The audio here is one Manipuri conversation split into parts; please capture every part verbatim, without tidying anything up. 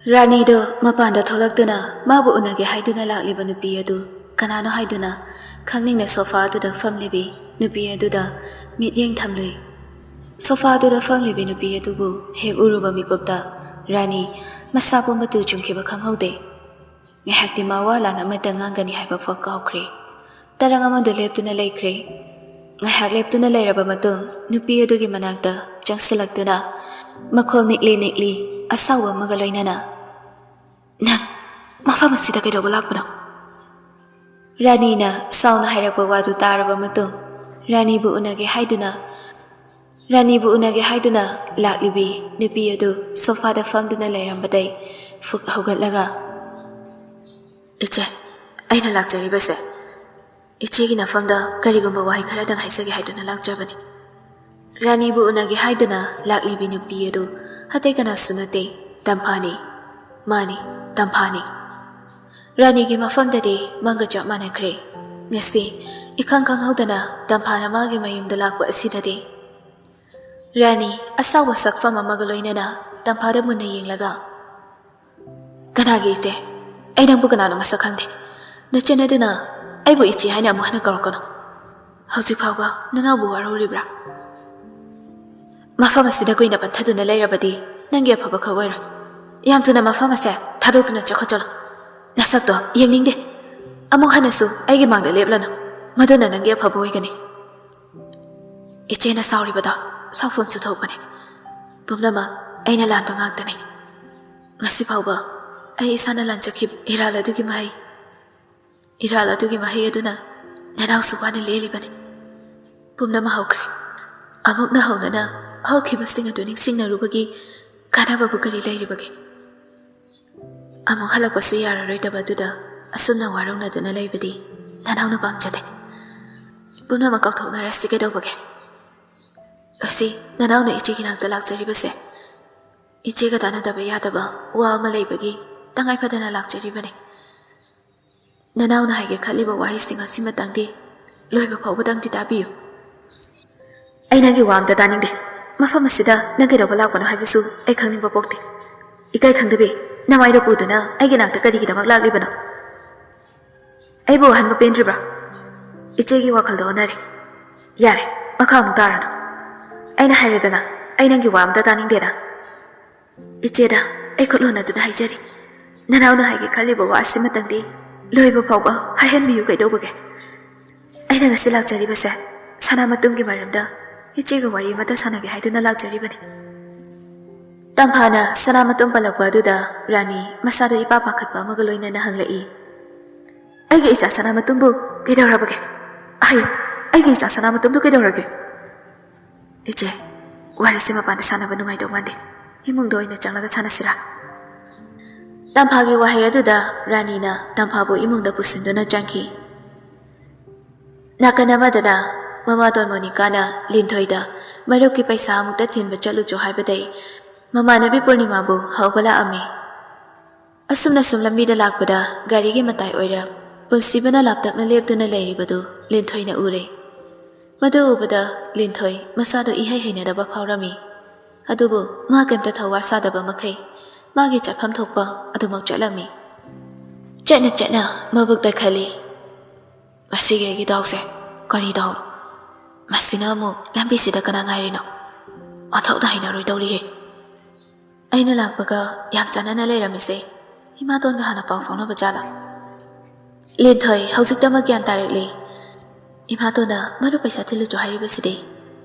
ꯔꯥꯅꯤꯗꯨ ꯃꯄꯥꯟꯗ ꯊꯣꯛꯂꯛꯇꯨꯅ ꯃꯥꯕꯨ ꯎꯅꯒꯦ ꯍꯥꯏꯗꯨꯅ ꯂꯥꯛꯂꯤꯕ ꯅꯨꯄꯤ ꯑꯗꯨ ꯀꯅꯥꯅꯣ ꯍꯥꯏꯗꯨꯅ ꯈꯪꯅꯤꯡꯅ ꯁꯣꯐꯥ ꯑꯗꯨꯗ ꯐꯝꯂꯤꯕꯤ ꯅꯨꯄꯤ ꯑꯗꯨꯗ ꯃꯤꯠꯌꯦꯡ ꯊꯝꯂꯨꯏ꯫ ꯁꯣꯐꯥ ꯑꯗꯨꯗ ꯐꯝꯂꯤꯕꯤ ꯅꯨꯄꯤ ꯑꯗꯨꯕꯨ ꯍꯦꯛ ꯎꯔꯨꯕ ꯃꯤꯀꯨꯞꯇ ꯔꯥꯅꯤ ꯃꯁꯥ ꯄꯨꯝꯕ ꯇꯨ ꯆꯨꯡꯈꯤꯕ ꯈꯪꯍꯧꯗꯦ꯫ ꯉꯥꯏꯍꯥꯛꯇꯤ ꯃꯥ ꯋꯥ ꯂꯥꯟ ꯑꯃꯠꯇ ꯉꯥꯡꯒꯅꯤ ꯍꯥꯏꯕ ꯐꯥꯎ ꯀꯥꯎꯈ꯭ꯔꯦ꯫ ꯇꯔꯪ ꯑꯃꯗ ꯂꯦꯞꯇꯨꯅ ꯂꯩꯈ꯭ꯔꯦ꯫ ꯉꯥꯏꯍꯥꯛ ꯂꯦꯞꯇꯨꯅ ꯂꯩꯔꯕ ꯃꯇꯨꯡ ꯅꯨꯄꯤ ꯑꯗꯨꯒꯤ ꯃꯅꯥꯛꯇ ꯆꯪꯁꯤꯜꯂꯛꯇꯨꯅ ꯃꯈꯣꯜ ꯅꯤꯛꯂꯤ ꯅꯤꯛꯂꯤ ꯑꯁꯥꯎꯕ ꯑꯃꯒ ꯂꯣꯏꯅꯅ, "ꯅꯪ ꯃꯐꯝ ꯑꯁꯤꯗ ꯀꯩꯗꯧꯕ ꯂꯥꯛꯄꯅꯣ?" ꯔꯥꯅꯤꯅ ꯁꯥꯎꯅ ꯍꯥꯏꯔꯛꯄ ꯋꯥꯗꯨ ꯇꯥꯔꯕ ꯃꯇꯨꯡ ꯔꯥꯅꯤꯕꯨ ꯎꯅꯒꯦ ꯍꯥꯏꯗꯨꯅ ꯔꯥꯅꯤꯕꯨ ꯎꯅꯒꯦ ꯍꯥꯏꯗꯨꯅ ꯂꯥꯛꯂꯤꯕꯤ ꯅꯨꯄꯤ ꯑꯗꯨ ꯁꯣꯐꯥꯗ ꯐꯝꯗꯨꯅ ꯂꯩꯔꯝꯕꯗꯩ ꯐꯨꯛ ꯍꯧꯒꯠꯂꯒ, "ꯏꯆꯦ, ꯑꯩꯅ ꯂꯥꯛꯆꯔꯤꯕꯁꯦ ꯏꯆꯦꯒꯤ ꯅꯐꯝꯗ ꯀꯔꯤꯒꯨꯝꯕ ꯋꯥꯍꯩ ꯈꯔꯗꯪ ꯍꯥꯏꯖꯒꯦ ꯍꯥꯏꯗꯨꯅ ꯂꯥꯛꯆꯕꯅꯤ꯫" ꯔꯥꯅꯤꯕꯨ ꯎꯅꯒꯦ ꯍꯥꯏꯗꯨꯅ ꯂꯥꯛꯂꯤꯕꯤ ꯅꯨꯄꯤ ꯑꯗꯨ ꯑꯇꯩ ꯀꯅꯥꯁꯨ ꯅꯠꯇꯦ, ꯇꯝꯐꯥꯅꯤ꯫ ꯃꯥꯅꯤ, ꯇꯝꯐꯥꯅꯤ꯫ ꯔꯥꯅꯤꯒꯤ ꯃꯐꯝꯗꯗꯤ ꯃꯪꯒ ꯆꯞ ꯃꯥꯟꯅꯈ꯭ꯔꯦ꯫ ꯉꯁꯤ ꯏꯈꯪ ꯈꯪꯍꯧꯗꯅ ꯇꯝꯐꯥꯅ ꯃꯥꯒꯤ ꯃꯌꯨꯝꯗ ꯂꯥꯛꯄ ꯑꯁꯤꯗꯗꯤ ꯔꯥꯅꯤ ꯑꯁꯥꯎꯕ ꯁꯛꯐꯝ ꯑꯃꯒ ꯂꯣꯏꯅꯅ ꯇꯝꯐꯥꯗ ꯃꯨꯟꯅ ꯌꯦꯡꯂꯒ, "ꯀꯅꯥꯒꯤ ꯏꯆꯦ? ꯑꯩ ꯅꯪꯕꯨ ꯀꯅꯥꯅꯣ ꯃꯁꯛ ꯈꯪꯗꯦ꯫ ꯅꯆꯟ ꯑꯗꯨꯅ ꯑꯩꯕꯨ ꯏꯆꯦ ꯍꯥꯏꯅ ꯑꯃꯨꯛ ꯍꯟꯅ ꯀꯧꯔꯛꯀꯅꯨ꯫ ꯍꯧꯖꯤꯛ ꯐꯥꯎꯕ ꯅꯅꯥꯎꯕꯨ ꯋꯥꯔꯧꯔꯤꯕ꯭ꯔꯥ? ꯃꯐꯝ ꯑꯁꯤꯗ ꯀꯨꯏꯅ ꯄꯟꯊꯗꯨꯅ ꯂꯩꯔꯕꯗꯤ ꯅꯪꯒꯤ ꯑꯐꯕ ꯈꯛ ꯑꯣꯏꯔꯣꯏ꯫ ꯌꯥꯝ ꯊꯨꯅ ꯃꯐꯝ ꯑꯁꯦ ꯊꯥꯗꯣꯛꯇꯨꯅ ꯆꯠꯈꯣꯠꯆꯠꯂꯣ꯫ ꯅꯁꯛꯇꯣ ꯌꯦꯡꯅꯤꯡꯗꯦ꯫ ꯑꯃꯨꯛ ꯍꯟꯅꯁꯨ ꯑꯩꯒꯤ ꯃꯥꯡꯗ ꯂꯦꯞꯂꯅꯨ꯫ ꯃꯗꯨꯅ ꯅꯪꯒꯤ ꯑꯐꯕ ꯑꯣꯏꯒꯅꯤ꯫" ꯏꯆꯦꯅ ꯁꯥꯎꯔꯤꯕꯗꯣ ꯁꯥꯎꯐꯝꯁꯨ ꯊꯣꯛꯄꯅꯤ꯫ ꯄꯨꯝꯅꯃꯛ ꯑꯩꯅ ꯂꯥꯟꯕ ꯉꯥꯛꯇꯅꯤ꯫ ꯉꯁꯤ ꯐꯥꯎꯕ ꯑꯩ ꯏꯁꯥꯅ ꯂꯥꯟꯖꯈꯤꯕ ꯏꯔꯥꯜ ꯑꯗꯨꯒꯤ ꯃꯍꯩ, ꯏꯔꯥꯜ ꯑꯗꯨꯒꯤ ꯃꯍꯩ ꯑꯗꯨꯅ ꯅꯅꯥꯎꯁꯨ ꯋꯥꯅ ꯂꯦꯜꯂꯤꯕꯅꯤ꯫ ꯄꯨꯝꯅꯃꯛ ꯍꯧꯈ꯭ꯔꯦ꯫ ꯑꯃꯨꯛꯅ ꯍꯧꯅꯅ ꯍꯧꯈꯤꯕꯁꯤꯡ ꯑꯗꯨ ꯅꯤꯡꯁꯤꯡꯅꯔꯨꯕꯒꯤ ꯀꯥꯟꯅꯕꯕꯨ ꯀꯔꯤ ꯂꯩꯔꯤꯕꯒꯦ? ꯑꯃꯨꯛ ꯍꯜꯂꯛꯄꯁꯨ ꯌꯥꯔꯔꯣꯏꯗꯕ ꯑꯗꯨꯗ ꯑꯁꯨꯝꯅ ꯋꯥꯔꯧꯅꯗꯨꯅ ꯂꯩꯕꯗꯤ ꯅꯅꯥꯎꯅ ꯄꯥꯝꯖꯗꯦ꯫ ꯄꯨꯝꯅꯃꯛ ꯀꯥꯎꯊꯣꯛꯅꯔꯁꯤ ꯀꯩꯗꯧꯕꯒꯦ? ꯂꯨꯁꯤ, ꯅꯅꯥꯎꯅ ꯏꯆꯦꯒꯤ ꯅꯥꯛꯇ ꯂꯥꯛꯆꯔꯤꯕꯁꯦ ꯏꯆꯦꯒ ꯇꯥꯟꯅꯗꯕ ꯌꯥꯗꯕ ꯋꯥ ꯑꯃ ꯂꯩꯕꯒꯤ ꯇꯉꯥꯏ ꯐꯗꯅ ꯂꯥꯛꯆꯔꯤꯕꯅꯤ꯫ ꯅꯅꯥꯎꯅ ꯍꯥꯏꯒꯦ ꯈꯜꯂꯤꯕ ꯋꯥꯍꯩꯁꯤꯡ ꯑꯁꯤꯃꯇꯪꯗꯤ ꯂꯣꯏꯕ ꯐꯥꯎꯕꯗꯪꯗꯤ ꯇꯥꯕꯤꯌꯨ꯫ ꯑꯩ ꯅꯪꯒꯤ ꯋꯥ ꯑꯝꯇ ꯇꯥꯅꯤꯡꯗꯦ꯫ ꯃꯐꯝ ꯑꯁꯤꯗ ꯅꯪ ꯀꯩꯗꯧꯕ ꯂꯥꯛꯄꯅꯣ ꯍꯥꯏꯕꯁꯨ ꯑꯩ ꯈꯪꯅꯤꯡꯕ ꯄꯣꯛꯇꯦ꯫ ꯏꯀꯥꯏ ꯈꯪꯗꯕꯤ, ꯅꯃꯥꯏꯗꯣ ꯄꯨꯗꯨꯅ ꯑꯩꯒꯤ ꯅꯥꯛꯇ ꯀꯔꯤꯒꯤꯗꯃꯛ ꯂꯥꯛꯂꯤꯕꯅꯣ? ꯑꯩꯕꯨ ꯋꯥꯍꯟꯕ ꯄꯦꯟꯗ꯭ꯔꯤꯕ꯭ꯔꯥ? ꯏꯆꯦꯒꯤ ꯋꯥꯈꯜꯗ ꯑꯣꯟꯅꯔꯦ꯫ ꯌꯥꯔꯦ, ꯃꯈꯥ ꯑꯃꯨꯛ ꯇꯥꯔꯅꯨ꯫ ꯑꯩꯅ ꯍꯥꯏꯔꯦꯗꯅ, ꯑꯩ ꯅꯪꯒꯤ ꯋꯥ ꯑꯝꯇ ꯇꯥꯅꯤꯡꯗꯦꯅ꯫ ꯏꯆꯦꯗ ꯑꯩ ꯈꯨꯠ ꯍꯣꯟꯅꯗꯨꯅ ꯍꯥꯏꯖꯔꯤ, ꯅꯅꯥꯎꯅ ꯍꯥꯏꯒꯦ ꯈꯜꯂꯤꯕ ꯋꯥ ꯑꯁꯤꯃꯇꯪꯗꯤ ꯂꯣꯏꯕ ꯐꯥꯎꯕ ꯍꯥꯏꯍꯟꯕꯤꯌꯨ ꯀꯩꯗꯧꯕꯒꯦ? ꯑꯩꯅ ꯉꯁꯤ ꯂꯥꯛꯆꯔꯤꯕꯁꯦ ꯁꯅꯥꯃꯇꯨꯝꯒꯤ ꯃꯔꯝꯗ ꯏꯆꯦꯒ ꯋꯥꯔꯤ ꯑꯃꯇ ꯁꯥꯟꯅꯒꯦ ꯍꯥꯏꯗꯨꯅ ꯂꯥꯛꯆꯔꯤꯕꯅꯤ꯫ ꯇꯝꯐꯥꯅ ꯁꯅꯥꯃꯇꯨꯝ ꯄꯜꯂꯛꯄ ꯑꯗꯨꯗ ꯔꯥꯅꯤ ꯃꯁꯥꯗꯣ ꯏꯄꯥ ꯄꯥꯈꯠꯄ ꯑꯃꯒ ꯂꯣꯏꯅꯅ ꯍꯪꯂꯛꯏ, "ꯑꯩꯒꯤ ꯏꯆꯥ ꯁꯅꯥꯃꯇꯨꯝꯕꯨ ꯀꯩꯗꯧꯔꯕꯒꯦ? ꯍꯥꯏꯌꯨ, ꯑꯩꯒꯤ ꯏꯆꯥ ꯁꯅꯥꯃꯇꯨꯝꯗꯨ ꯀꯩꯗꯧꯔꯒꯦ?" "ꯏꯆꯦ, ꯋꯥꯔꯤꯁꯦ ꯃꯄꯥꯟꯗ ꯁꯥꯟꯅꯕ ꯅꯨꯡꯉꯥꯏꯗꯧ ꯃꯥꯟꯗꯦ꯫ ꯏꯃꯨꯡꯗ ꯑꯣꯏꯅ ꯆꯪꯂꯒ ꯁꯥꯟꯅꯁꯤꯔꯥ?" ꯇꯝꯐꯥꯒꯤ ꯋꯥꯍꯩ ꯑꯗꯨꯗ ꯔꯥꯅꯤꯅ ꯇꯝꯐꯥꯕꯨ ꯏꯃꯨꯡꯗ ꯄꯨꯁꯤꯟꯗꯨꯅ ꯆꯪꯈꯤ꯫ ꯅꯥꯀꯟ ꯑꯃꯗꯅ ꯃꯃꯥꯇꯣꯟ ꯃꯣꯅꯤꯀꯥꯅ ꯂꯤꯟꯊꯣꯏꯗ ꯃꯔꯨꯞꯀꯤ ꯄꯩꯁꯥ ꯑꯃꯨꯛꯇ ꯊꯤꯟꯕ ꯆꯠꯂꯨꯆꯣ ꯍꯥꯏꯕꯗꯩ ꯃꯃꯥꯟꯅꯕꯤ ꯄꯨꯔꯅꯤꯃꯥꯕꯨ ꯍꯧꯕ ꯂꯥꯛꯑꯝꯃꯤ꯫ ꯑꯁꯨꯝꯅ ꯁꯨꯝ ꯂꯝꯕꯤꯗ ꯂꯥꯛꯄꯗ ꯒꯥꯔꯤꯒꯤ ꯃꯇꯥꯏ ꯑꯣꯏꯔꯞ ꯄꯨꯟꯁꯤꯕꯅ ꯂꯥꯞꯇꯛꯅ ꯂꯦꯞꯇꯨꯅ ꯂꯩꯔꯤꯕꯗꯨ ꯂꯤꯟꯊꯣꯏꯅ ꯎꯔꯦ꯫ ꯃꯗꯨ ꯎꯕꯗ ꯂꯤꯟꯊꯣꯏ ꯃꯁꯥꯗꯣ ꯏꯍꯩ ꯍꯩꯅꯗꯕ ꯐꯥꯎꯔꯝꯃꯤ꯫ ꯑꯗꯨꯕꯨ ꯃꯥ ꯀꯩꯝꯇ ꯊꯧꯋꯥ ꯁꯥꯗꯕ ꯃꯈꯩ ꯃꯥꯒꯤ ꯆꯠꯐꯝ ꯊꯣꯛꯄ ꯑꯗꯨꯃꯛ ꯆꯠꯂꯝꯃꯤ꯫ ꯆꯠꯅ ꯆꯠꯅ ꯃꯕꯨꯛꯇ ꯈꯜꯂꯤ, "ꯉꯁꯤꯒꯤ ꯑꯩꯒꯤ ꯗꯥꯎꯁꯦ ꯀꯔꯤ ꯗꯥꯎꯅꯣ? ꯃꯁꯤꯅ ꯑꯃꯨꯛ ꯂꯝꯕꯤꯁꯤꯗ ꯀꯅꯥ ꯉꯥꯏꯔꯤꯅꯣ? ꯑꯣꯟꯊꯣꯛꯅ ꯍꯩꯅꯔꯣꯏꯗꯧꯔꯤꯍꯦ꯫ ꯑꯩꯅ ꯂꯥꯛꯄꯒ ꯌꯥꯝ ꯆꯥꯟꯅꯅ ꯂꯩꯔꯝꯃꯤꯁꯦ ꯏꯃꯥꯇꯣꯟꯒ ꯍꯥꯟꯅ ꯄꯥꯎ ꯐꯥꯎꯅꯕ ꯖꯥꯠꯂꯥ?" ꯂꯤꯟꯊꯣꯏ ꯍꯧꯖꯤꯛꯇꯃꯛ ꯒ꯭ꯌꯥꯟ ꯇꯥꯔꯛꯂꯤ꯫ ꯏꯃꯥꯇꯣꯟꯅ ꯃꯔꯨꯞ ꯄꯩꯁꯥ ꯊꯤꯜꯂꯨꯆꯣ ꯍꯥꯏꯔꯤꯕꯁꯤꯗꯤ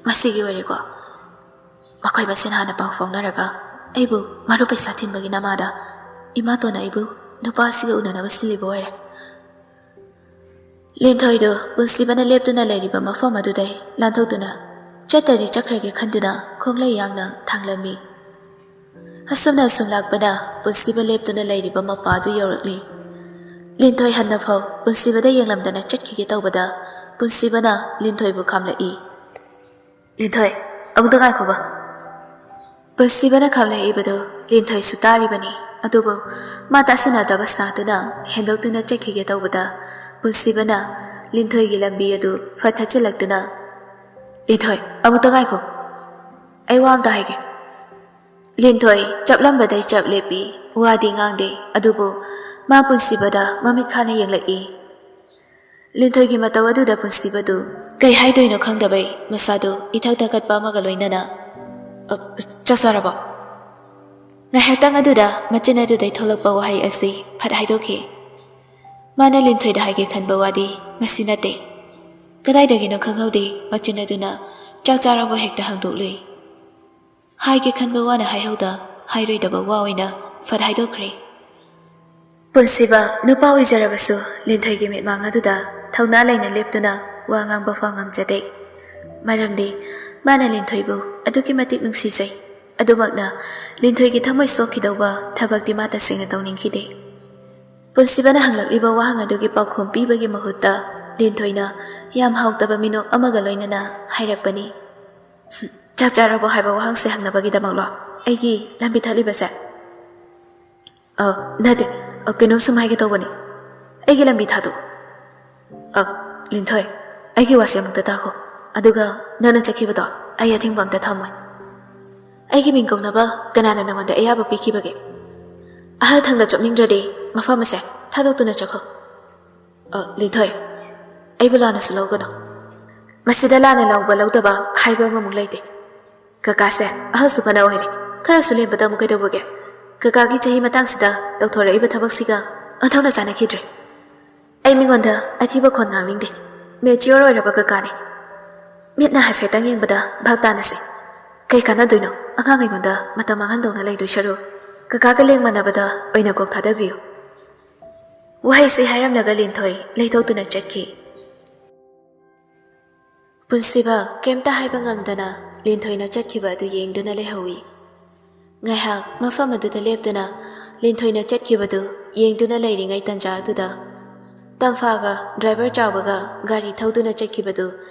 ꯃꯁꯤꯒꯤ ꯑꯣꯏꯔꯦꯀꯣ꯫ ꯃꯈꯣꯏ ꯃꯁꯦꯟ ꯍꯥꯟꯅ ꯄꯥꯎ ꯐꯥꯎꯅꯔꯒ ꯑꯩꯕꯨ ꯃꯔꯨꯞ ꯄꯩꯁꯥ ꯊꯤꯟꯕꯒꯤ ꯅꯃꯥꯗ ꯏꯃꯥꯇꯣꯟꯅ ꯑꯩꯕꯨ ꯅꯨꯄꯥ ꯑꯁꯤꯒ ꯎꯅꯅꯕ ꯁꯤꯜꯂꯤꯕ ꯑꯣꯏꯔꯦ꯫ ꯂꯤꯟꯊꯣꯏꯗꯨ ꯄꯨꯟꯁꯤꯕꯅ ꯂꯦꯞꯇꯨꯅ ꯂꯩꯔꯤꯕ ꯃꯐꯝ ꯑꯗꯨꯗꯩ ꯂꯥꯟꯊꯣꯛꯇꯨꯅ ꯆꯠꯇꯗꯤ ꯆꯠꯈ꯭ꯔꯒꯦ ꯈꯟꯗꯨꯅ ꯈꯣꯡꯂꯩ ꯌꯥꯡꯅ ꯊꯥꯡꯂꯝꯃꯤ꯫ ꯑꯁꯨꯝꯅ ꯑꯁꯨꯝ ꯂꯥꯛꯄꯗ ꯄꯨꯟꯁꯤꯕ ꯂꯦꯞꯇꯨꯅ ꯂꯩꯔꯤꯕ ꯃꯄꯥ ꯑꯗꯨ ꯌꯧꯔꯛꯂꯤ꯫ ꯂꯤꯟꯊꯣꯏ ꯍꯟꯅꯐꯥꯎ ꯄꯨꯟꯁꯤꯕꯗ ꯌꯦꯡꯂꯝꯗꯅ ꯆꯠꯈꯤꯒꯦ ꯇꯧꯕꯗ ꯄꯨꯟꯁꯤꯕꯅ ꯂꯤꯟꯊꯣꯏꯕꯨ ꯈꯥꯝꯂꯛꯏ꯫ "ꯂꯤꯟꯊꯣꯏ, ꯑꯃꯨꯛꯇ ꯉꯥꯏꯈꯣꯕ꯫" ꯄꯨꯟꯁꯤꯕꯅ ꯈꯥꯝꯂꯛꯏꯕꯗꯨ ꯂꯤꯟꯊꯣꯏꯁꯨ ꯇꯥꯔꯤꯕꯅꯤ꯫ ꯑꯗꯨꯕꯨ ꯃꯥ ꯇꯥꯁꯤꯟꯅꯗꯕ ꯁꯥꯗꯨꯅ ꯍꯦꯟꯗꯣꯛꯇꯨꯅ ꯆꯠꯈꯤꯒꯦ ꯇꯧꯕꯗ ꯄꯨꯟꯁꯤꯕꯅ ꯂꯤꯟꯊꯣꯏꯒꯤ ꯂꯝꯕꯤ ꯑꯗꯨ ꯐꯠ ꯊꯠꯆꯤꯜꯂꯛꯇꯨꯅ, "ꯂꯤꯟꯊꯣꯏ, ꯑꯃꯨꯛꯇ ꯉꯥꯏꯈꯣ꯫ ꯑꯩ ꯋꯥ ꯑꯝꯇ ꯍꯥꯏꯒꯦ꯫" ꯂꯤꯟꯊꯣꯏ ꯆꯞꯂꯝꯕꯗꯩ ꯆꯞ ꯂꯦꯞꯄꯤ꯫ ꯋꯥꯗꯤ ꯉꯥꯡꯗꯦ, ꯑꯗꯨꯕꯨ ꯃꯥ ꯄꯨꯟꯁꯤꯕꯗ ꯃꯃꯤꯠ ꯈꯥꯅ ꯌꯦꯡꯂꯛꯏ꯫ ꯂꯤꯟꯊꯣꯏꯒꯤ ꯃꯇꯧ ꯑꯗꯨꯗ ꯄꯨꯟꯁꯤꯕꯗꯨ ꯀꯩ ꯍꯥꯏꯗꯣꯏꯅꯣ ꯈꯪꯗꯕꯩ ꯃꯁꯥꯗꯨ ꯏꯊꯛ ꯊꯛꯀꯠꯄ ꯑꯃꯒ ꯂꯣꯏꯅꯅ, "ꯑ, ꯆꯥꯛ ꯆꯥꯔꯕꯣ?" ꯉꯥꯏꯍꯥꯛꯇꯪ ꯑꯗꯨꯗ ꯃꯆꯤꯟ ꯑꯗꯨꯗꯩ ꯊꯣꯛꯂꯛꯄ ꯋꯥꯍꯩ ꯑꯁꯤ ꯐꯠ ꯍꯥꯏꯗꯣꯛꯈꯤ꯫ ꯃꯥꯅ ꯂꯤꯟꯊꯣꯏꯗ ꯍꯥꯏꯒꯦ ꯈꯟꯕ ꯋꯥꯗꯤ ꯃꯁꯤ ꯅꯠꯇꯦ꯫ ꯀꯗꯥꯏꯗꯒꯤꯅꯣ ꯈꯪꯍꯧꯗꯦ, ꯃꯆꯤꯟ ꯑꯗꯨꯅ "ꯆꯥꯛ ꯆꯥꯔꯕꯣ?" ꯍꯦꯛꯇ ꯍꯪꯗꯣꯛꯂꯨꯏ꯫ ꯍꯥꯏꯒꯦ ꯈꯟꯕ ꯋꯥꯅ ꯍꯥꯏꯍꯧꯗ, ꯍꯥꯏꯔꯣꯏꯗꯕ ꯋꯥ ꯑꯣꯏꯅ ꯐꯠ ꯍꯥꯏꯗꯣꯛꯈ꯭ꯔꯦ꯫ ꯄꯨꯟꯁꯤꯕ ꯅꯨꯄꯥ ꯑꯣꯏꯖꯔꯕꯁꯨ ꯂꯤꯟꯊꯣꯏꯒꯤ ꯃꯤꯠꯃꯥꯡ ꯑꯗꯨꯗ ꯊꯧꯅꯥ ꯂꯩꯅ ꯂꯦꯞꯇꯨꯅ ꯋꯥ ꯉꯥꯡꯕ ꯐꯥꯎ ꯉꯝꯖꯗꯦ꯫ ꯃꯔꯝꯗꯤ ꯃꯥꯅ ꯂꯤꯟꯊꯣꯏꯕꯨ ꯑꯗꯨꯛꯀꯤ ꯃꯇꯤꯛ ꯅꯨꯡꯁꯤꯖꯩ꯫ ꯑꯗꯨꯃꯛꯅ ꯂꯤꯟꯊꯣꯏꯒꯤ ꯊꯃꯣꯏ ꯁꯣꯛꯈꯤꯗꯧꯕ ꯊꯕꯛꯇꯤ ꯃꯥ ꯇꯁꯦꯡꯅ ꯇꯧꯅꯤꯡꯈꯤꯗꯦ꯫ ꯄꯨꯟꯁꯤꯕꯅ ꯍꯪꯂꯛꯂꯤꯕ ꯋꯥꯍꯪ ꯑꯗꯨꯒꯤ ꯄꯥꯎꯈꯨꯝ ꯄꯤꯕꯒꯤ ꯃꯍꯨꯠꯇ ꯂꯤꯟꯊꯣꯏꯅ ꯌꯥꯝ ꯍꯥꯎꯇꯕ ꯃꯤꯅꯣꯛ ꯑꯃꯒ ꯂꯣꯏꯅꯅ ꯍꯥꯏꯔꯛꯄꯅꯤ꯫ "ꯆꯥꯛ ꯆꯥꯔꯕꯣ ꯍꯥꯏꯕ ꯋꯥꯍꯪꯁꯦ ꯍꯪꯅꯕꯒꯤꯗꯃꯛꯂꯣ ꯑꯩꯒꯤ ꯂꯝꯕꯤ ꯊꯠꯂꯤꯕꯁꯦ?" "ꯑ, ꯅꯠꯇꯦ, ꯑ, ꯀꯩꯅꯣꯝ ꯁꯨꯝ ꯍꯥꯏꯒꯦ ꯇꯧꯕꯅꯤ꯫ ꯑꯩꯒꯤ ꯂꯝꯕꯤ ꯊꯥꯗꯣꯛꯑꯣ꯫" "ꯑ, ꯂꯤꯟꯊꯣꯏ, ꯑꯩꯒꯤ ꯋꯥꯁꯦ ꯑꯃꯨꯛꯇ ꯇꯥꯈꯣ꯫ ꯑꯗꯨꯒ ꯅꯪꯅ ꯆꯠꯈꯤꯕꯗꯣ ꯑꯩ ꯑꯊꯤꯡꯕ ꯑꯝꯇ ꯊꯝꯃꯣꯏ꯫ ꯑꯩꯒꯤ ꯃꯤꯡ ꯀꯧꯅꯕ ꯀꯅꯥꯅ ꯅꯪꯉꯣꯟꯗ ꯑꯌꯥꯕ ꯄꯤꯈꯤꯕꯒꯦ? ꯑꯍꯜ ꯊꯪꯅ ꯆꯣꯞꯅꯤꯡꯗ꯭ꯔꯗꯤ ꯃꯐꯝ ꯑꯁꯦ ꯊꯥꯗꯣꯛꯇꯨꯅ ꯆꯠꯈꯣ꯫" "ꯑ, ꯂꯤꯟꯊꯣꯏ, ꯑꯩꯕꯨ ꯂꯥꯟꯅꯁꯨ ꯂꯧꯒꯅꯨ꯫ ꯃꯁꯤꯗ ꯂꯥꯟꯅ ꯂꯧꯕ ꯂꯧꯗꯕ ꯍꯥꯏꯕ ꯑꯃꯃꯨꯛ ꯂꯩꯇꯦ꯫ ꯀꯀꯥꯁꯦ ꯑꯍꯜꯁꯨ ꯐꯅ ꯑꯣꯏꯔꯦ, ꯈꯔꯁꯨ ꯂꯦꯝꯕꯗ ꯑꯃꯨꯛ ꯀꯩꯗꯧꯕꯒꯦ? ꯀꯀꯥꯒꯤ ꯆꯍꯤ ꯃꯇꯥꯡꯁꯤꯗ ꯇꯧꯊꯣꯔꯛꯏꯕ ꯊꯕꯛꯁꯤꯒ ꯑꯣꯟꯊꯣꯛꯅ ꯆꯥꯟꯅꯈꯤꯗ꯭ꯔꯦ꯫ ꯑꯩ ꯃꯤꯉꯣꯟꯗ ꯑꯊꯤꯕ ꯈꯣꯟ ꯉꯥꯡꯅꯤꯡꯗꯦ꯫ ꯃꯦꯆꯤꯌꯣꯔ ꯑꯣꯏꯔꯕ ꯀꯀꯥꯅꯤ꯫ ꯃꯤꯠꯅ ꯍꯥꯏꯐꯦꯠꯇꯪ ꯌꯦꯡꯕꯗ ꯚꯥꯞ ꯇꯥꯅꯁꯤ꯫ ꯀꯩ ꯀꯥꯟꯅꯗꯣꯏꯅꯣ ꯑꯉꯥꯡ ꯑꯩꯉꯣꯟꯗ ꯃꯇꯝ ꯃꯥꯡꯍꯟꯗꯧꯅ ꯂꯩꯗꯣꯏ ꯁꯔꯨꯛ? ꯀꯀꯥꯒ ꯂꯦꯡ ꯃꯥꯟꯅꯕꯗ ꯑꯣꯏꯅ ꯀꯣꯛ ꯊꯥꯗꯕꯤꯌꯨ꯫" ꯋꯥꯍꯩꯁꯤ ꯍꯥꯏꯔꯝꯂꯒ ꯂꯤꯟꯊꯣꯏ ꯂꯩꯊꯣꯛꯇꯨꯅ ꯆꯠꯈꯤ꯫ ꯄꯨꯟꯁꯤꯕ ꯀꯩꯝꯇ ꯍꯥꯏꯕ ꯉꯝꯗꯅ ꯂꯤꯟꯊꯣꯏꯅ ꯆꯠꯈꯤꯕ ꯑꯗꯨ ꯌꯦꯡꯗꯨꯅ ꯂꯩꯍꯧꯏ꯫ ꯉꯥꯏꯍꯥꯛ ꯃꯐꯝ ꯑꯗꯨꯗ ꯂꯦꯞꯇꯨꯅ ꯂꯤꯟꯊꯣꯏꯅ ꯆꯠꯈꯤꯕꯗꯨ ꯌꯦꯡꯗꯨꯅ ꯂꯩꯔꯤꯉꯩ ꯇꯟꯖꯥ ꯑꯗꯨꯗ ꯇꯝꯐꯥꯒ ꯗ꯭ꯔꯥꯏꯚꯔ ꯆꯥꯎꯕꯒ ꯒꯥꯔꯤ ꯊꯧꯗꯨꯅ ꯆꯠꯈꯤꯕꯗꯨ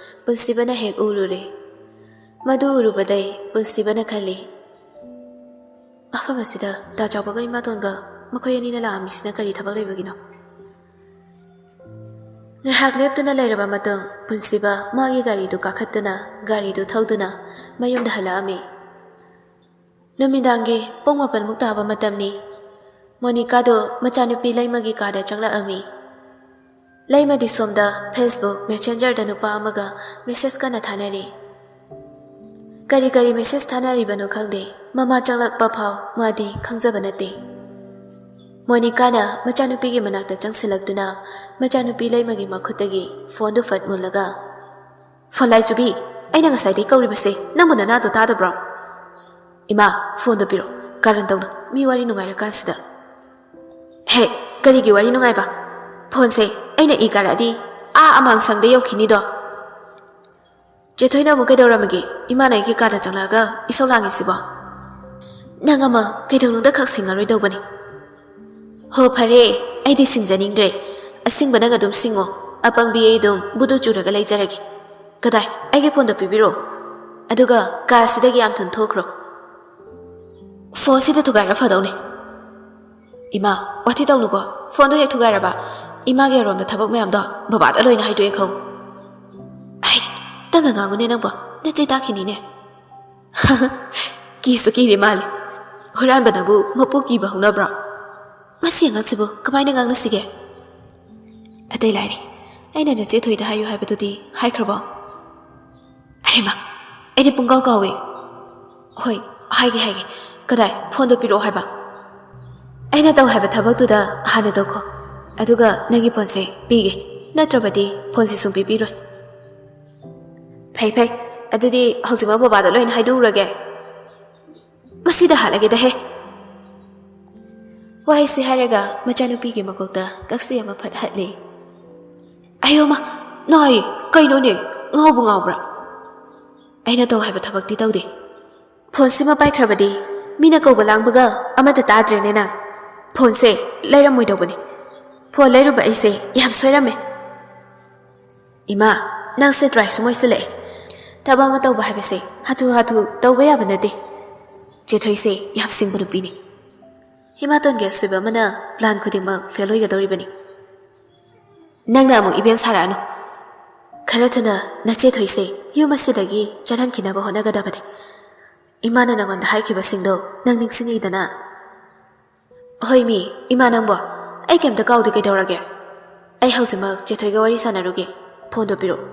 ꯄꯨꯟꯁꯤꯕꯅ ꯍꯦꯛ ꯎꯔꯨꯔꯦ꯫ ꯃꯗꯨ ꯎꯔꯨꯕꯗꯩ ꯄꯨꯟꯁꯤꯕꯅ ꯈꯜꯂꯤ, "ꯃꯐꯝ ꯑꯁꯤꯗ ꯗꯥ ꯆꯥꯎꯕꯒ ꯏꯃꯥꯇꯣꯟꯒ ꯃꯈꯣꯏ ꯑꯅꯤꯅ ꯂꯥꯛꯑꯝꯃꯤꯁꯤꯅ ꯀꯔꯤ ꯊꯕꯛ ꯂꯩꯕꯒꯤꯅꯣ?" ꯉꯥꯏꯍꯥꯛ ꯂꯦꯞꯇꯨꯅ ꯂꯩꯔꯕ ꯃꯇꯨꯡ ꯄꯨꯟꯁꯤꯕ ꯃꯥꯒꯤ ꯒꯥꯔꯤꯗꯨ ꯀꯥꯈꯠꯇꯨꯅ ꯒꯥꯔꯤꯗꯨ ꯊꯧꯗꯨꯅ ꯃꯌꯨꯝꯗ ꯍꯜꯂꯛꯑꯝꯃꯤ꯫ ꯅꯨꯃꯤꯗꯥꯡꯒꯤ ꯄꯨꯡ ꯃꯥꯄꯟꯃꯨꯛ ꯇꯥꯕ ꯃꯇꯝꯅꯤ꯫ ꯃꯣꯅꯤꯀꯥꯗꯣ ꯃꯆꯥꯅꯨꯄꯤ ꯂꯩꯃꯒꯤ ꯀꯥꯗ ꯆꯪꯂꯛꯑꯝꯃꯤ꯫ ꯂꯩꯃꯗꯤ ꯁꯣꯝꯗ Facebook Messenger-ꯗ ꯅꯨꯄꯥ ꯑꯃꯒ message ꯀꯟꯅ ꯊꯥꯅꯔꯤ꯫ ꯀꯔꯤ ꯀꯔꯤ message ꯊꯥꯅꯔꯤꯕꯅꯣ ꯈꯪꯗꯦ, ꯃꯃꯥ ꯆꯪꯂꯛꯄ ꯐꯥꯎ ꯃꯥꯗꯤ ꯈꯪꯖꯕ ꯅꯠꯇꯦ꯫ ꯃꯣꯅꯤꯀꯥꯅ ꯃꯆꯥꯅꯨꯄꯤꯒꯤ ꯃꯅꯥꯛꯇ ꯆꯪꯁꯤꯜꯂꯛꯇꯨꯅ ꯃꯆꯥꯅꯨꯄꯤ ꯂꯩꯃꯒꯤ ꯃꯈꯨꯠꯇꯒꯤ phone-ꯗꯨ ꯐꯠ ꯃꯨꯜꯂꯒ, "ꯐꯣꯟ ꯂꯥꯏꯆꯨꯕꯤ, ꯑꯩꯅ ꯉꯁꯥꯏꯗꯒꯤ ꯀꯧꯔꯤꯕꯁꯦ ꯅꯪꯕꯨ ꯅꯅꯥꯗꯣ ꯇꯥꯗꯕ꯭ꯔꯣ? ꯏꯃꯥ, phone-ꯗꯣ ꯄꯤꯔꯣ, ꯀꯥꯔꯟ ꯇꯧꯅꯨ, ꯃꯤ ꯋꯥꯔꯤ ꯅꯨꯡꯉꯥꯏꯔꯀꯥꯟꯁꯤꯗ꯫" "ꯍꯦ, ꯀꯔꯤꯒꯤ ꯋꯥꯔꯤ ꯅꯨꯡꯉꯥꯏꯕ? Phone-ꯁꯦ ꯑꯩꯅ ꯏ ꯀꯥꯔꯛꯑꯗꯤ ꯑꯥ ꯑꯃꯥꯡ ꯁꯪꯗ ꯌꯧꯈꯤꯅꯤꯗꯣ꯫" ꯆꯦꯊꯣꯏꯅ ꯑꯃꯨꯛ ꯀꯩꯗꯧꯔꯝꯃꯒꯦ? ꯏꯃꯥꯅ ꯑꯩꯒꯤ ꯀꯥꯗ ꯆꯪꯂꯛꯑꯒ ꯏꯁꯧ ꯂꯥꯡꯉꯤꯁꯤꯕꯣ? ꯅꯪ ꯑꯃ ꯀꯩꯗꯧꯅꯨꯡꯗ ꯈꯛ ꯁꯤꯡꯉꯔꯣꯏꯗꯧꯕꯅꯤ꯫ ꯍꯣ ꯐꯔꯦ, ꯑꯩꯗꯤ ꯁꯤꯡꯖꯅꯤꯡꯗ꯭ꯔꯦ꯫ ꯑꯁꯤꯡꯕ ꯅꯪ ꯑꯗꯨꯝ ꯁꯤꯡꯉꯣ꯫ ꯑꯄꯪꯕꯤ ꯑꯩ ꯑꯗꯨꯝ ꯕꯨꯗꯨ ꯆꯨꯔꯒ ꯂꯩꯖꯔꯒꯦ꯫ ꯀꯗꯥꯏ, ꯑꯩꯒꯤ phone-ꯗꯣ ꯄꯤꯕꯤꯔꯣ꯫ ꯑꯗꯨꯒ ꯀꯥ ꯑꯁꯤꯗꯒꯤ ꯌꯥꯝ ꯊꯨꯅ ꯊꯣꯛꯈ꯭ꯔꯣ꯫ Phone-ꯁꯤꯗ ꯊꯨꯒꯥꯏꯔ ꯐꯗꯧꯅꯦ꯫ ꯏꯃꯥ, ꯋꯥꯊꯤ ꯇꯧꯅꯨꯀꯣ꯫ Phone-ꯗꯣ ꯍꯦꯛ ꯊꯨꯒꯥꯏꯔꯕ, ꯏꯃꯥꯒꯤ ꯑꯔꯣꯝꯗ ꯊꯕꯛ ꯃꯌꯥꯝꯗꯣ ꯕꯕꯥꯗ ꯂꯣꯏꯅ ꯍꯥꯏꯗꯣꯛꯑꯦ ꯈꯪꯉꯨ꯫ ꯑꯩ, ꯇꯞꯅ ꯉꯥꯡꯉꯨꯅꯦ ꯅꯪꯕꯣ, ꯅꯆꯦ ꯇꯥꯈꯤꯅꯤꯅꯦ꯫ ꯀꯤꯁꯨ ꯀꯤꯔꯦ ꯃꯥꯜꯂꯦ꯫ ꯍꯨꯔꯥꯟꯕꯅꯕꯨ ꯃꯄꯨ ꯀꯤꯕ ꯍꯧꯅꯕ꯭ꯔꯣ? ꯃꯁꯤ ꯑꯉꯥꯡꯁꯤꯕꯨ ꯀꯃꯥꯏꯅ ꯉꯥꯡꯅꯁꯤꯒꯦ? ꯑꯇꯩ ꯂꯥꯏꯔꯤ, ꯑꯩꯅ ꯅꯆꯦ ꯊꯣꯏꯗ ꯍꯥꯏꯌꯨ ꯍꯥꯏꯕꯗꯨꯗꯤ ꯍꯥꯏꯈ꯭ꯔꯕꯣ? ꯍꯩꯃꯥ, ꯑꯩꯗꯤ ꯄꯨꯡꯀꯥꯎ ꯀꯥꯎꯋꯦ꯫ ꯍꯣꯏ, ꯍꯥꯏꯒꯦ, ꯍꯥꯏꯒꯦ꯫ ꯀꯗꯥꯏ? Phone-ꯗꯣ ꯄꯤꯔꯛꯑꯣ ꯍꯥꯏꯕ꯫ ꯑꯩꯅ ꯇꯧ ꯍꯥꯏꯕ ꯊꯕꯛꯇꯨꯗ ꯍꯥꯟꯅ ꯇꯧꯈꯣ꯫ ꯑꯗꯨꯒ ꯅꯪꯒꯤ phone-ꯁꯦ ꯄꯤꯒꯦ꯫ ꯅꯠꯇ꯭ꯔꯕꯗꯤ phone-ꯁꯦ ꯁꯨꯡꯄꯤ ꯄꯤꯔꯣꯏ꯫ ꯐꯩ, ꯐꯩ꯫ ꯑꯗꯨꯗꯤ ꯍꯧꯖꯤꯛꯃꯛ ꯕꯕꯥꯗ ꯂꯣꯏꯅ ꯍꯥꯏꯗꯣꯛꯎꯔꯒꯦ꯫ ꯃꯁꯤꯗ ꯍꯥꯠꯂꯒꯦꯗꯍꯦ꯫ ꯋꯥꯍꯩꯁꯤ ꯍꯥꯏꯔꯒ ꯃꯆꯥꯅꯨꯄꯤꯒꯤ ꯃꯀꯣꯛꯇ ꯀꯛꯆꯦꯡ ꯑꯃ ꯐꯠ ꯍꯠꯂꯦ꯫ ꯑꯌꯣ ꯃꯥ, ꯅꯥꯏ, ꯀꯩꯅꯣꯅꯦ, ꯉꯥꯎꯕꯨ ꯉꯥꯎꯕ꯭ꯔꯥ? ꯑꯩꯅ ꯇꯧ ꯍꯥꯏꯕ ꯊꯕꯛꯇꯤ ꯇꯧꯗꯦ꯫ Phone-ꯁꯤꯃ ꯄꯥꯏꯈ꯭ꯔꯕꯗꯤ ꯃꯤꯅ ꯀꯧꯕ ꯂꯥꯡꯕꯒ ꯑꯃꯠꯇ ꯇꯥꯗ꯭ꯔꯦꯅꯦ ꯅꯪ꯫ Phone-ꯁꯦ ꯂꯩꯔꯝꯃꯣꯏꯗꯧꯕꯅꯤ꯫ Phone ꯂꯩꯔꯨꯕ ꯑꯩꯁꯦ ꯌꯥꯝ ꯁꯣꯏꯔꯝꯃꯦ꯫ ꯏꯃꯥ, ꯅꯪꯁꯦ ꯗ꯭ꯔꯥꯏ ꯁꯨꯝ ꯑꯣꯏꯁꯤꯜꯂꯛꯑꯦ꯫ ꯊꯕꯛ ꯑꯃ ꯇꯧꯕ ꯍꯥꯏꯕꯁꯦ ꯍꯥꯊꯨ ꯍꯥꯊꯨ ꯇꯧꯕ ꯌꯥꯕ ꯅꯠꯇꯦ꯫ ꯆꯦꯊꯣꯏꯁꯦ ꯌꯥꯝ ꯁꯤꯡꯕ ꯅꯨꯄꯤꯅꯤ꯫ ꯏꯃꯥꯇꯣꯟꯒꯤ ꯑꯁꯣꯏꯕ ꯑꯃꯅ plan ꯈꯨꯗꯤꯡꯃꯛ fail ꯑꯣꯏꯒꯗꯧꯔꯤꯕꯅꯤ꯫ ꯅꯪꯅ ꯑꯃꯨꯛ ꯏꯕꯦꯟ ꯁꯥꯔꯛꯑꯅꯨ꯫ ꯈꯔ ꯊꯨꯅ ꯅꯆꯦ ꯊꯣꯏꯁꯦ ꯌꯨꯝ ꯑꯁꯤꯗꯒꯤ ꯆꯠꯍꯟꯈꯤꯅꯕ ꯍꯣꯠꯅꯒꯗꯕꯅꯤ꯫ ꯏꯃꯥꯅ ꯅꯉꯣꯟꯗ ꯍꯥꯏꯈꯤꯕꯁꯤꯡꯗꯣ ꯅꯪ ꯅꯤꯡꯁꯤꯡꯉꯤꯗꯅ? ꯍꯣꯏ ꯃꯤ, ꯏꯃꯥ ꯅꯪꯕꯣ? ꯑꯩ ꯀꯩꯝꯇ ꯀꯥꯎꯗꯦ, ꯀꯩꯗꯧꯔꯒꯦ? ꯑꯩ ꯍꯧꯖꯤꯛꯃꯛ ꯆꯦꯊꯣꯏꯒ ꯋꯥꯔꯤ ꯁꯥꯟꯅꯔꯨꯒꯦ꯫ ꯐꯣꯟꯗꯣ ꯄꯤꯔꯛꯑꯣ꯫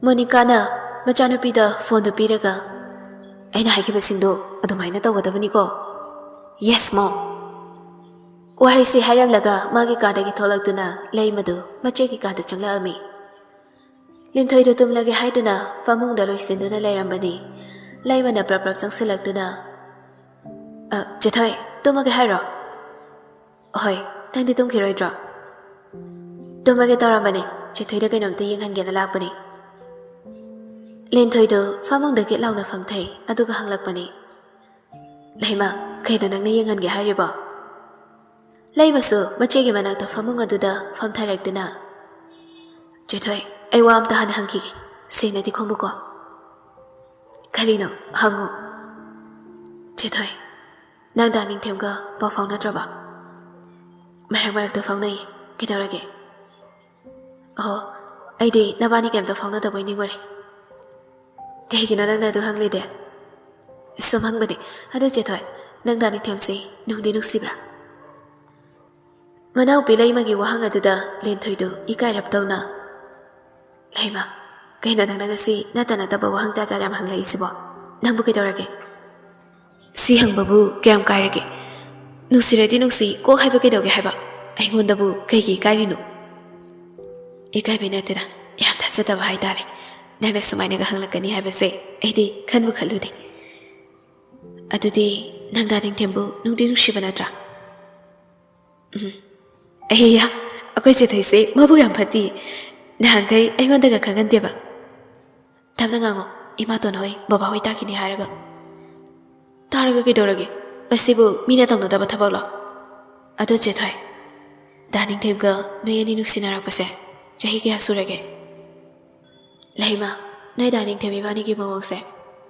ꯃꯣꯅꯤꯀꯥꯅ ꯃꯆꯥꯅꯨꯄꯤꯗ ꯐꯣꯟꯗꯣ ꯄꯤꯔꯒ, "ꯑꯩꯅ ꯍꯥꯏꯈꯤꯕꯁꯤꯡꯗꯣ ꯑꯗꯨꯃꯥꯏꯅ ꯇꯧꯒꯗꯕꯅꯤꯀꯣ꯫ Yes, Mom!" ꯋꯥꯍꯩꯁꯤ ꯍꯥꯏꯔꯝꯂꯒ ꯃꯥꯒꯤ ꯀꯥꯗꯒꯤ ꯊꯣꯛꯂꯛꯇꯨꯅ ꯂꯩꯃꯗꯨ ꯃꯆꯦꯒꯤ ꯀꯥꯗ ꯆꯪꯂꯛꯑꯝꯃꯤ꯫ ꯂꯤꯟꯊꯣꯏꯗꯨ ꯇꯨꯝꯂꯒꯦ ꯍꯥꯏꯗꯨꯅ ꯐꯃꯨꯡꯗ ꯂꯣꯏꯁꯤꯟꯗꯨꯅ ꯂꯩꯔꯝꯕꯅꯤ꯫ ꯂꯩꯃꯅ ꯄ꯭ꯔꯞ ꯄ꯭ꯔꯞ ꯆꯪꯁꯤꯜꯂꯛꯇꯨꯅ, "ꯑ, ꯆꯦꯊꯣꯏ, ꯇꯨꯝꯃꯒꯦ ꯍꯥꯏꯔꯣ?" "ꯍꯣꯏ, ꯅꯪꯗꯤ ꯇꯨꯝꯈꯤꯔꯣꯏꯗ꯭ꯔꯣ?" "ꯇꯨꯝꯃꯒꯦ ꯇꯧꯔꯝꯕꯅꯤ, ꯆꯦꯊꯣꯏꯗ ꯀꯩꯅꯣꯝꯇ ꯌꯦꯡꯍꯟꯒꯦꯅ ꯂꯥꯛꯄꯅꯤ꯫" ꯂꯤꯟꯊꯣꯏꯗꯨ ꯐꯃꯨꯡꯗ ꯒꯤꯠ ꯂꯥꯎꯅ ꯐꯝꯊꯩ, ꯑꯗꯨꯒ ꯍꯪꯂꯛꯄꯅꯤ, "ꯂꯩꯃ, ꯀꯩꯅꯣ ꯅꯪꯅ ꯌꯦꯡꯍꯟꯒꯦ ꯍꯥꯏꯔꯤꯕꯣ?" ꯂꯩꯃꯁꯨ ꯃꯆꯦꯒꯤ ꯃꯅꯥꯛꯇ ꯐꯃꯨꯡ ꯑꯗꯨꯗ ꯐꯝꯊꯔꯛꯇꯨꯅ, "ꯆꯦꯊꯣꯏ, ꯑꯩ ꯋꯥ ꯑꯝꯇ ꯍꯥꯟꯅ ꯍꯪꯈꯤꯒꯦ, ꯁꯦꯡꯅꯗꯤ ꯈꯨꯝꯃꯨꯀꯣ꯫" "ꯀꯔꯤꯅꯣ? ꯍꯪꯉꯨ꯫" "ꯆꯦꯊꯣꯏ, ꯅꯪ ꯗꯥ ꯅꯤꯡꯊꯦꯝꯒ ꯄꯥꯎ ꯐꯥꯎꯅꯗ꯭ꯔꯕ?" "ꯃꯔꯛ ꯃꯔꯛꯇ ꯐꯥꯎꯅꯩ꯫ ꯀꯩꯗꯧꯔꯒꯦ?" "ꯑꯣ, ꯑꯩꯗꯤ ꯅꯕꯥꯅꯤ ꯀꯩꯝꯇ ꯐꯥꯎꯅꯗꯕꯣꯏ ꯅꯤꯡꯉꯨꯔꯦ꯫" "ꯀꯩꯒꯤꯅꯣ ꯅꯪꯅ ꯑꯗꯨ ꯍꯪꯂꯤꯗꯤ?" "ꯁꯨꯝ ꯍꯪꯕꯅꯤ꯫ ꯑꯗꯨ ꯆꯦꯊꯣꯏ, ꯅꯪ ꯗꯥ ꯅꯤꯡꯊꯦꯝꯁꯤ ꯅꯨꯡꯗꯤ ꯅꯨꯡꯁꯤꯕ꯭ꯔꯥ?" ꯃꯅꯥꯎꯄꯤ ꯂꯩꯃꯒꯤ ꯋꯥꯍꯪ ꯑꯗꯨꯗ ꯂꯤꯟꯊꯣꯏꯗꯨ ꯏꯀꯥꯏꯔꯞ ꯇꯧꯅ, "ꯂꯩꯃ, ꯀꯩꯅꯣ ꯅꯪꯅ ꯉꯁꯤ ꯅꯠꯇ ꯅꯠꯇꯕ ꯋꯥꯍꯪ ꯆꯥ ꯆꯥ ꯌꯥꯝ ꯍꯪꯂꯛꯏꯁꯤꯕꯣ? ꯅꯪꯕꯨ ꯀꯩꯗꯧꯔꯒꯦ?" "ꯁꯤ ꯍꯪꯕꯕꯨ ꯀꯌꯥꯝ ꯀꯥꯏꯔꯒꯦ? ꯅꯨꯡꯁꯤꯔꯗꯤ ꯅꯨꯡꯁꯤ ꯀꯣꯛ ꯍꯥꯏꯕ ꯀꯩꯗꯧꯒꯦ ꯍꯥꯏꯕ? ꯑꯩꯉꯣꯟꯗꯕꯨ ꯀꯩꯒꯤ ꯏꯀꯥꯏꯔꯤꯅꯣ?" "ꯏꯀꯥꯏꯕꯩ ꯅꯠꯇꯦꯗ, ꯌꯥꯝ ꯊꯥꯖꯗꯕ ꯍꯥꯏꯇꯥꯔꯦ꯫ ꯅꯪꯅ ꯁꯨꯃꯥꯏꯅꯒ ꯍꯪꯂꯛꯀꯅꯤ ꯍꯥꯏꯕꯁꯦ ꯑꯩꯗꯤ ꯈꯟꯕꯨ ꯈꯜꯂꯨꯗꯦ꯫ ꯑꯗꯨꯗꯤ ꯅꯪ ꯗꯥ ꯅꯤꯡꯊꯦꯝꯕꯨ ꯅꯨꯡꯗꯤ ꯅꯨꯡꯁꯤꯕ ꯅꯠꯇ꯭ꯔꯥ?" "ꯎꯝ, ꯑꯩꯌꯥ, ꯑꯩꯈꯣꯏ ꯆꯦꯊꯣꯏꯁꯦ ꯃꯕꯨꯛ ꯌꯥꯝ ꯐꯠꯇꯤ꯫ ꯅꯍꯥꯟꯈꯩ ꯑꯩꯉꯣꯟꯗꯒ ꯈꯪꯍꯟꯗꯦꯕ꯫" "ꯇꯞꯅ ꯉꯥꯡꯉꯣ, ꯏꯃꯥꯇꯣꯟ ꯍꯣꯏ, ꯕꯕꯥ ꯍꯣꯏ ꯇꯥꯈꯤꯅꯤ ꯍꯥꯏꯔꯒ꯫" "ꯇꯥꯔꯒ ꯀꯩꯗꯧꯔꯒꯦ? ꯃꯁꯤꯕꯨ ꯃꯤꯅ ꯇꯧꯅꯗꯕ ꯊꯕꯛꯂꯣ? ꯑꯗꯣ ꯆꯦꯊꯣꯏ, ꯗꯥ ꯅꯤꯡꯊꯦꯝꯒ ꯅꯣꯏ ꯑꯅꯤ ꯅꯨꯡꯁꯤꯅꯔꯛꯄꯁꯦ ꯆꯍꯤ ꯀꯌꯥ ꯁꯨꯔꯒꯦ?" "ꯂꯩꯃ, ꯅꯣꯏ ꯗꯥ ꯅꯤꯡꯊꯦꯝ ꯏꯕꯥꯅꯤꯒꯤ ꯃꯑꯣꯡꯁꯦ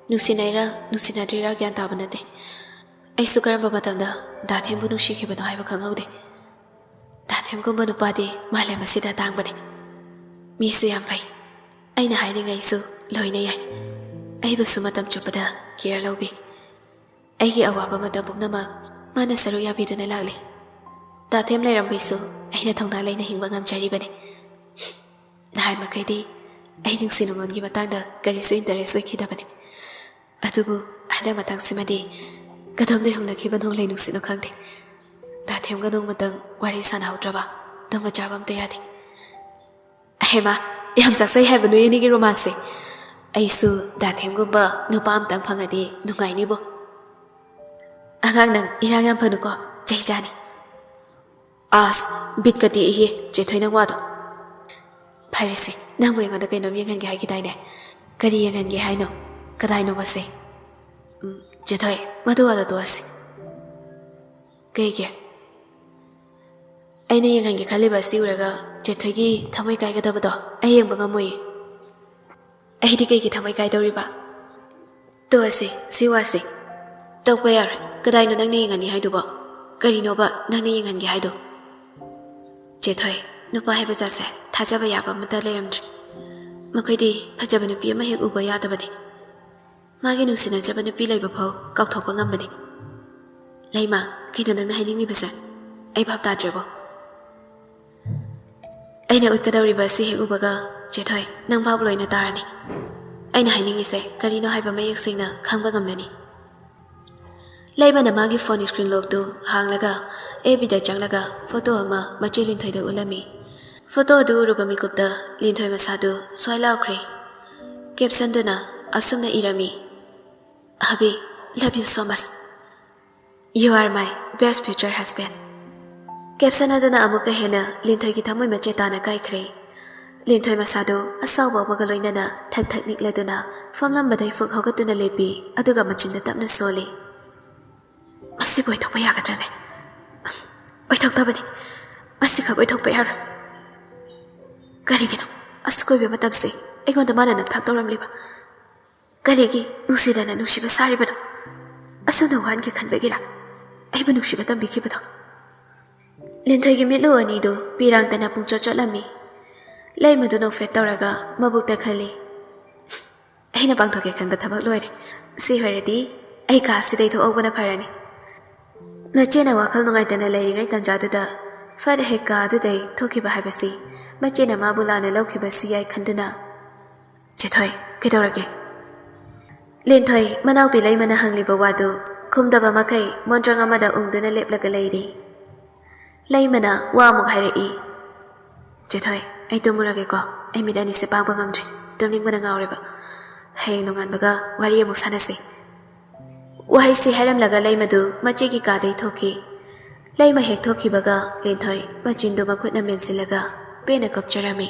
ꯅꯨꯡꯁꯤꯅꯩꯔꯥ ꯅꯨꯡꯁꯤꯅꯗ꯭ꯔꯤꯔꯥ ꯒ꯭ꯌꯥꯟ ꯇꯥꯕ ꯅꯠꯇꯦ꯫ ꯑꯩꯁꯨ ꯀꯔꯝꯕ ꯃꯇꯝꯗ ꯗꯥ ꯊꯦꯝꯕꯨ ꯅꯨꯡꯁꯤꯈꯤꯕꯅꯣ ꯍꯥꯏꯕ ꯈꯪꯍꯧꯗꯦ꯫ ꯗꯥ ꯊꯦꯝꯒꯨꯝꯕ ꯅꯨꯄꯥꯗꯤ ꯃꯥꯂꯦꯝ ꯑꯁꯤꯗ ꯇꯥꯡꯕꯅꯦ꯫ ꯃꯤꯁꯨ ꯌꯥꯝ ꯐꯩ꯫ ꯑꯩꯅ ꯍꯥꯏꯔꯤꯉꯩꯁꯨ ꯂꯣꯏꯅ ꯌꯥꯏ꯫ ꯑꯩꯕꯨꯁꯨ ꯃꯇꯝ ꯆꯨꯞꯄꯗ ꯀꯤꯌꯔ ꯂꯧꯕꯤ꯫ ꯑꯩꯒꯤ ꯑꯋꯥꯕ ꯃꯇꯝ ꯄꯨꯝꯅꯃꯛ ꯃꯥꯅ ꯁꯔꯨꯛ ꯌꯥꯕꯤꯗꯨꯅ ꯂꯥꯛꯂꯤ꯫ ꯗꯥꯊꯦꯝ ꯂꯩꯔꯝꯕꯩꯁꯨ ꯑꯩꯅ ꯊꯧꯅꯥ ꯂꯩꯅ ꯍꯤꯡꯕ ꯉꯝꯖꯔꯤꯕꯅꯤ꯫ ꯅꯍꯥꯟ ꯃꯈꯩꯗꯤ ꯑꯩ ꯅꯨꯡꯁꯤ ꯅꯨꯡꯉꯣꯟꯒꯤ ꯃꯇꯥꯡꯗ ꯀꯔꯤꯁꯨ interest ꯑꯣꯏꯈꯤꯗꯕꯅꯤ꯫ ꯑꯗꯨꯕꯨ ꯍꯟꯗꯛ ꯃꯇꯥꯡꯁꯤꯃꯗꯤ ꯀꯗꯣꯝꯗ ꯍꯨꯝꯂꯛꯈꯤꯕ ꯅꯣꯡꯂꯩ ꯅꯨꯡꯁꯤꯠꯅꯣ ꯈꯪꯗꯦ, ꯗꯥꯊꯦꯝꯒ ꯅꯣꯡꯃꯇꯪ ꯋꯥꯔꯤ ꯁꯥꯟꯅꯍꯧꯗ꯭ꯔꯕ ꯇꯨꯝꯕ ꯆꯥꯕ ꯑꯝꯇ ꯌꯥꯗꯦ꯫ ꯍꯦꯃꯥ, ꯌꯥꯝ ꯆꯥꯛꯆꯩ ꯍꯥꯏꯕ ꯅꯣꯏ ꯑꯅꯤꯒꯤ romance ꯁꯦ꯫ ꯑꯩꯁꯨ ꯗꯥꯊꯦꯝꯒꯨꯝꯕ ꯅꯨꯄꯥ ꯑꯝꯇꯪ ꯐꯪꯉꯗꯤ ꯅꯨꯡꯉꯥꯏꯅꯤꯕꯣ꯫ ꯑꯉꯥꯡ ꯅꯪ ꯏꯔꯥꯡ ꯌꯥꯝ ꯐꯅꯨꯀꯣ, ꯆꯩ ꯆꯥꯅꯤ꯫ ꯑꯁ, ꯕꯤꯠꯀ ꯇꯦꯛꯏꯍꯦ, ꯆꯦꯊꯣꯏ ꯅꯪ ꯋꯥꯗꯣ꯫ ꯐꯔꯦꯁꯦ, ꯅꯪꯕꯨ ꯑꯩꯉꯣꯟꯗ ꯀꯩꯅꯣꯝ ꯌꯦꯡꯍꯟꯒꯦ ꯍꯥꯏꯈꯤꯗꯥꯏꯅꯦ? ꯀꯔꯤ ꯌꯦꯡꯍꯟꯒꯦ ꯍꯥꯏꯅꯣ? ꯀꯗꯥꯏꯅꯣꯕꯁꯦ? ꯎꯝ, ꯆꯦꯊꯣꯏ, ꯃꯗꯨ ꯋꯥꯗꯣ ꯇꯣꯛꯑꯁꯤ꯫ ꯀꯩꯒꯤ? ꯑꯩꯅ ꯌꯦꯡꯍꯟꯒꯦ ꯈꯜꯂꯤꯕ ꯑꯁꯤ ꯎꯔꯒ ꯆꯦꯊꯣꯏꯒꯤ ꯊꯃꯣꯏ ꯀꯥꯏꯒꯗꯕꯗꯣ ꯑꯩ ꯌꯦꯡꯕ ꯉꯝꯃꯣꯏꯌꯦ꯫ ꯑꯩꯗꯤ ꯀꯩꯒꯤ ꯊꯃꯣꯏ ꯀꯥꯏꯗꯧꯔꯤꯕ? ꯇꯣꯛꯑꯁꯤ, ꯁꯤ ꯋꯥꯁꯤ꯫ ꯇꯣꯛꯄ ꯌꯥꯔꯣꯏ꯫ ꯀꯗꯥꯏꯅꯣ ꯅꯪꯅ ꯌꯦꯡꯍꯟꯅꯤ ꯍꯥꯏꯗꯨꯕꯣ? ꯀꯔꯤꯅꯣꯕ ꯅꯪꯅ ꯌꯦꯡꯍꯟꯒꯦ ꯍꯥꯏꯗꯣ? ꯆꯦꯊꯣꯏ, ꯅꯨꯄꯥ ꯍꯥꯏꯕ ꯖꯥꯠꯁꯦ ꯊꯥꯖꯕ ꯌꯥꯕ ꯑꯃꯠꯇ ꯂꯩꯔꯝꯗ꯭ꯔꯦ꯫ ꯃꯈꯣꯏꯗꯤ ꯐꯖꯕ ꯅꯨꯄꯤ ꯑꯃ ꯍꯦꯛ ꯎꯕ ꯌꯥꯗꯕꯅꯤ꯫ ꯃꯥꯒꯤ ꯅꯨꯡꯁꯤꯅꯖꯕ ꯅꯨꯄꯤ ꯂꯩꯕ ꯐꯥꯎ ꯀꯥꯎꯊꯣꯛꯄ ꯉꯝꯕꯅꯤ꯫ ꯂꯩꯃ, ꯀꯩꯅꯣ ꯅꯪꯅ ꯍꯥꯏꯅꯤꯡꯂꯤꯕꯁꯦ? ꯑꯩ ꯚꯥꯞ ꯇꯥꯗ꯭ꯔꯦꯕꯣ꯫ ꯑꯩꯅ ꯎꯠꯀꯗꯧꯔꯤꯕ ꯑꯁꯤ ꯍꯦꯛ ꯎꯕꯒ, ꯆꯦꯊꯣꯏ, ꯅꯪ ꯚꯥꯞ ꯂꯣꯏꯅ ꯇꯥꯔꯅꯤ꯫ ꯑꯩꯅ ꯍꯥꯏꯅꯤꯡꯉꯤꯁꯦ ꯀꯔꯤꯅꯣ ꯍꯥꯏꯕ ꯃꯌꯦꯛ ꯁꯦꯡꯅ ꯈꯪꯕ ꯉꯝꯂꯅꯤ꯫ ꯂꯩꯃꯅ ꯃꯥꯒꯤ phone screen lock ꯇꯨ ꯍꯥꯡꯂꯒ, F B ꯗ ꯆꯪꯂꯒ photo ꯑꯃ ꯃꯆꯦ ꯂꯤꯟꯊꯣꯏꯗ ꯎꯠꯂꯝꯃꯤ꯫ Photo ꯑꯗꯨ ꯎꯔꯨꯕ ꯃꯤꯀꯨꯞꯇ ꯂꯤꯟꯊꯣꯏ ꯃꯁꯥꯗꯨ ꯁ꯭ꯋꯥꯏ ꯂꯥꯎꯈ꯭ꯔꯦ꯫ Caption ꯗꯨꯅ ꯑꯁꯨꯝꯅ ꯏꯔꯝꯃꯤ, "Hubby, love you so much꯫ You are my best future husband꯫" Caption ꯑꯗꯨꯅ ꯑꯃꯨꯛꯀ ꯍꯦꯟꯅ ꯂꯤꯟꯊꯣꯏꯒꯤ ꯊꯃꯣꯏ ꯃꯆꯦꯠ ꯇꯥꯅ ꯀꯥꯏꯈ꯭ꯔꯦ꯫ ꯂꯤꯟꯊꯣꯏ ꯃꯁꯥꯗꯨ ꯑꯁꯥꯎꯕ ꯑꯃꯒ ꯂꯣꯏꯅꯅ ꯊꯛ ꯊꯛ ꯅꯤꯛꯂꯗꯨꯅ ꯐꯝꯂꯝꯕꯗꯩ ꯐꯨꯛ ꯍꯧꯒꯠꯇꯨꯅ ꯂꯦꯞꯄꯤ, ꯑꯗꯨꯒ ꯃꯆꯤꯟꯗ ꯇꯞꯅ ꯁꯣꯜꯂꯤ꯫ "ꯃꯁꯤꯕꯨ ꯑꯣꯏꯊꯣꯛꯄ ꯌꯥꯒꯗ꯭ꯔꯅꯦ? ꯑꯣꯏꯊꯣꯛꯇꯕꯅꯤ꯫ ꯃꯁꯤꯈꯛ ꯑꯣꯏꯊꯣꯛꯄ ꯌꯥꯔꯣꯏ꯫ ꯀꯔꯤꯒꯤꯅꯣ ꯑꯁꯨꯛ ꯀꯨꯏꯕ ꯃꯇꯝꯁꯦ ꯑꯩꯉꯣꯟꯗ ꯃꯥꯅ ꯅꯝꯊꯥꯛ ꯇꯧꯔꯝꯂꯤꯕ? ꯀꯔꯤꯒꯤ ꯅꯨꯡꯁꯤꯗꯅ ꯅꯨꯡꯁꯤꯕ ꯁꯥꯔꯤꯕꯅꯣ? ꯑꯁꯨꯝꯅ ꯋꯥꯍꯟꯒꯦ ꯈꯟꯕꯒꯤꯔꯥ ꯑꯩꯕꯨ ꯅꯨꯡꯁꯤꯕ ꯇꯝꯕꯤꯈꯤꯕꯗꯣ?" ꯂꯤꯟꯊꯣꯏꯒꯤ ꯃꯤꯠꯂꯨ ꯑꯅꯤꯗꯨ ꯄꯤꯔꯥꯡꯇꯅ ꯄꯨꯡꯆꯣꯠ ꯆꯣꯠꯂꯝꯃꯤ꯫ ꯂꯩꯃꯗꯨ ꯅꯣꯛꯐꯦꯠ ꯇꯧꯔꯒ ꯃꯕꯨꯛꯇ ꯈꯜꯂꯤ, "ꯑꯩꯅ ꯄꯥꯡꯊꯣꯛꯀꯦ ꯈꯟꯕ ꯊꯕꯛ ꯂꯣꯏꯔꯦ꯫ ꯁꯤ ꯑꯣꯏꯔꯗꯤ ꯑꯩ ꯀꯥ ꯑꯁꯤꯗꯩ ꯊꯣꯛꯍꯧꯕꯅ ꯐꯔꯅꯤ꯫" ꯅꯆꯦꯅ ꯋꯥꯈꯜ ꯅꯨꯡꯉꯥꯏꯇꯅ ꯂꯩꯔꯤꯉꯩ ꯇꯥꯟꯖꯥꯗꯨꯗ ꯐꯠ ꯍꯦꯛ ꯀꯥ ꯑꯗꯨꯗꯩ ꯊꯣꯛꯈꯤꯕ ꯍꯥꯏꯕꯁꯤ ꯃꯆꯦꯅ ꯃꯥꯕꯨ ꯂꯥꯟꯅ ꯂꯧꯈꯤꯕꯁꯨ ꯌꯥꯏ ꯈꯟꯗꯨꯅ, "ꯆꯦꯊꯣꯏ, ꯀꯩꯗꯧꯔꯒꯦ?" ꯂꯦꯟꯊꯣꯏ ꯃꯅꯥꯎꯄꯤ ꯂꯩꯃꯅ ꯍꯪꯂꯤꯕ ꯋꯥꯗꯨ ꯈꯨꯝꯗꯕ ꯃꯈꯩ ꯃꯣꯟꯗ꯭ꯔꯪ ꯑꯃꯗ ꯎꯪꯗꯨꯅ ꯂꯦꯞꯂꯒ ꯂꯩꯔꯤ꯫ ꯂꯩꯃꯅ ꯋꯥ ꯑꯃꯨꯛ ꯍꯥꯏꯔꯛꯏ, "ꯆꯦꯊꯣꯏ, ꯑꯩ ꯇꯨꯝꯃꯨꯔꯒꯦꯀꯣ꯫ ꯑꯩ ꯃꯤꯠ ꯑꯅꯤꯁꯦ ꯄꯥꯡꯕ ꯉꯝꯗ꯭ꯔꯦ꯫ ꯇꯨꯝꯅꯤꯡꯕꯅ ꯉꯥꯎꯔꯦꯕ꯫ ꯍꯌꯦꯡ ꯅꯣꯡꯉꯥꯟꯕꯒ ꯋꯥꯔꯤ ꯑꯃꯨꯛ ꯁꯥꯟꯅꯁꯤ꯫" ꯋꯥꯍꯩꯁꯤ ꯍꯥꯏꯔꯝꯂꯒ ꯂꯩꯃꯗꯨ ꯃꯆꯦꯒꯤ ꯀꯥꯗꯩ ꯊꯣꯛꯈꯤ꯫ ꯂꯩꯃ ꯍꯦꯛ ꯊꯣꯛꯈꯤꯕꯒ ꯂꯦꯟꯊꯣꯏ ꯃꯆꯤꯟꯗꯨ ꯃꯈꯨꯠꯅ ꯃꯦꯟꯁꯤꯜꯂꯒ ꯄꯦꯟꯅ ꯀꯞꯆꯔꯝꯃꯤ꯫